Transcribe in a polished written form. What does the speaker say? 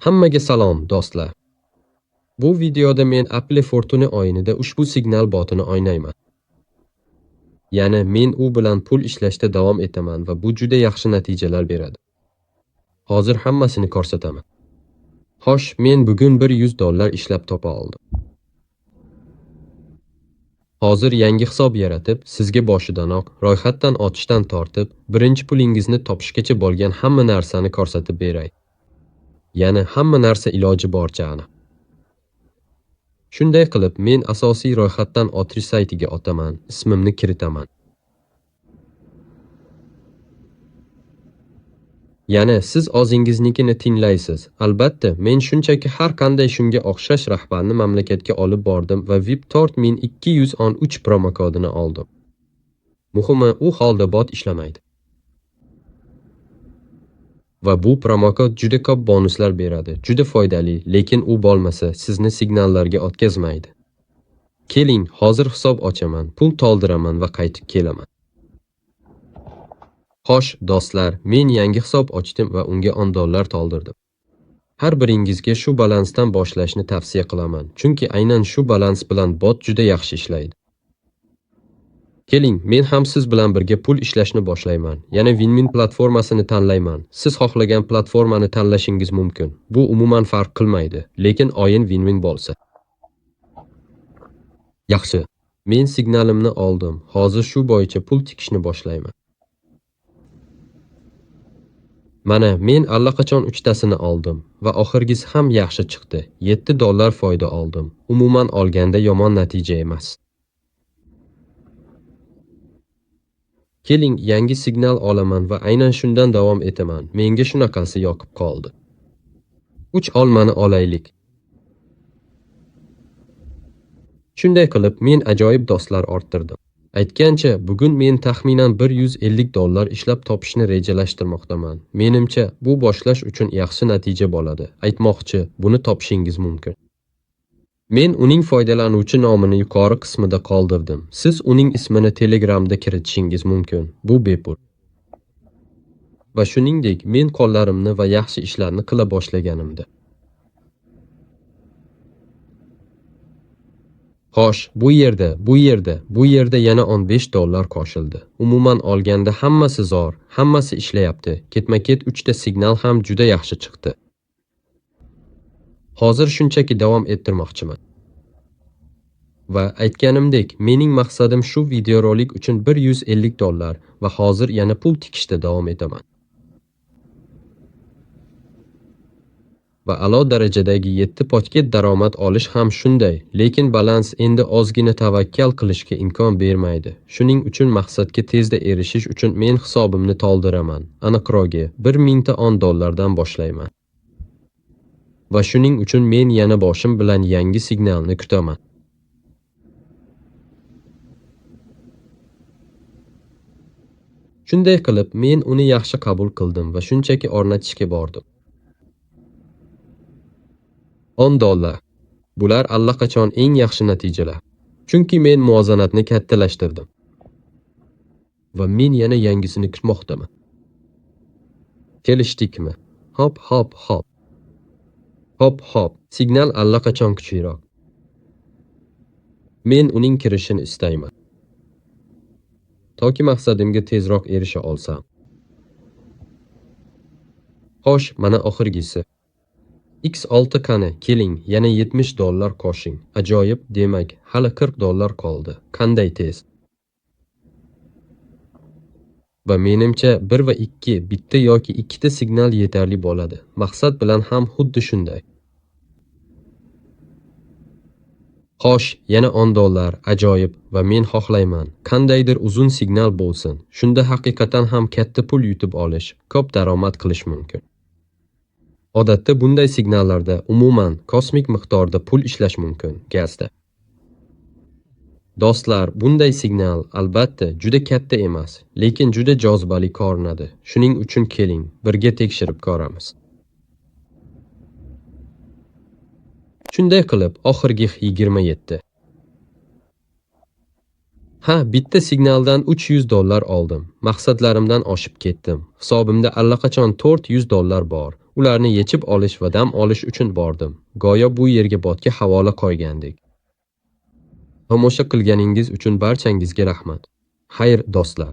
Hammaga salom, do'stlar. Bu videoda men Apple Fortune o'yinida ushbu signal botini o'ynayman. Ya'ni men u bilan pul ishlashda davom etaman va bu juda yaxshi natijalar beradi. Hozir hammasini ko'rsataman. Xo'sh, men bugun $100 ishlab topa oldim. Hozir yangi hisob yaratib, sizga boshidanoq ro'yxatdan o'tishdan tortib, birinchi pulingizni topishgacha bo'lgan hamma narsani ko'rsatib beray. Ya'ni hamma narsa iloji boricha aniq. Shunday qilib, men asosiy ro'yxatdan o'tish saytiga o'taman, ismimni kiritaman. Ya'ni siz o'zingiznikini tinglaysiz. Albatta, men shunchaki har qanday shunga o'xshash rahbarni mamlakatga olib bordim va VIP 4213 promokodini oldim. Muhimi, u holda bot ishlamaydi. Va bu promokod juda ko'p bonuslar beradi, juda foydali, lekin u bo'lmasa sizni signallarga o'tkazmaydi. Keling, hozir hisob ochaman, pul to'ldiraman va qaytib kelaman. Xo'sh, do'stlar, men yangi hisob ochdim va unga $10 to'ldirdim. Har biringizga shu balansdan boshlashni tavsiya qilaman, chunki aynan shu balans bilan bot juda yaxshi ishlaydi. Keling, men ham siz bilan birga pul ishlashni boshlayman. Yana Winwin platformasini tanlayman. Siz xohlagan platformani tanlashingiz mumkin. Bu umuman farq qilmaydi, lekin o'yin Winwin bo'lsa. Yaxshi. Men signalimni oldim. Hozir shu bo'yicha pul tikishni boshlayman. Mana men allaqachon uchtasini oldim va oxirgisi ham yaxshi chiqdi. $7 foyda oldim. Umuman olganda yomon natija emas. Keling, yangi signal olaman va aynan shundan davom etaman. Menga shunaqasi yoqib qoldi. 3 olmani olaylik. Shunday qilib, men ajoyib do'stlar orttirdim. Aytgancha, bugun men taxminan $150 ishlab topishni rejalashtirmoqdaman. Menimcha, bu boshlash uchun yaxshi natija bo'ladi. Aytmoqchi, buni topishingiz mumkin. Men uning foydalanuvchi nomini yuqori qismida qoldirdim. Siz uning ismini Telegramda kiritishingiz mumkin. Bu bepul. Va shuningdek, men qo'llarimni va yaxshi ishlarni qila boshlaganimda. Xo'sh, bu yerda, bu yerda, bu yerda yana $15 qo'shildi. Umuman olganda hammasi zo'r, hammasi ishlayapti. Ketma-ket 3 ta signal ham juda yaxshi chiqdi. Hozir shunchaki davom ettirmoqchiman. Va aytganimdek, mening maqsadim shu videorolik uchun $150 va hozir yana pul tikishda davom etaman. Va a'lo darajadagi 7 paket daromad olish ham shunday, lekin balans endi ozgina tavakkal qilishga imkon bermaydi. Shuning uchun maqsadga tezda erishish uchun men hisobimni to'ldiraman. Aniqrog'i, $1010 dan boshlayman. Va shuning uchun men yana boshim bilan yangi signalni kutaman. Shunday qilib, men uni yaxshi qabul qildim va shunchaki o'rnatishga bordim. $10. Bular allaqachon eng yaxshi natijalar. Chunki men muvozanatni kattalashtirdim. Va men yana yangisini kutmoqdaman. Kelishdikmi? Hop, hop, hop. Hop, hop. Signal allaqachon kuchliroq. Men uning kirishini istayman. Toki maqsadimga tezroq erisha olsam. Xo'sh, mana oxirgisi. X6 qani, keling, yana $70 qo'shing. Ajoyib, demak, hali $40 qoldi. Qanday tez? Va menimcha 1 va 2, bitta yoki ikkita signal yetarli bo'ladi. Maqsad bilan ham xuddi shunday. Xo'sh, yana $10, ajoyib va men xohlayman. Qandaydir uzun signal bo'lsin. Shunda haqiqatan ham katta pul yutib olish, ko'p daromad qilish mumkin. Odatda bunday signallarda umuman kosmik miqdorda pul ishlash mumkin gazda. Do'stlar, bunday signal albatta juda katta emas, lekin juda jozibali ko'rinadi. Shuning uchun keling, birga tekshirib ko'ramiz. Shunday qilib, oxirgi 27. Ha, bitta signaldan 300 dollar oldim. Maqsadlarimdan oshib ketdim. Hisobimda allaqachon 400 dollar bor. Ularni yechib olish va dam olish uchun bordim. Go'yo bu yerga botga havola qo'ygandek. Tomosha qilganingiz uchun barchangizga rahmat. Xayr, do'stlar.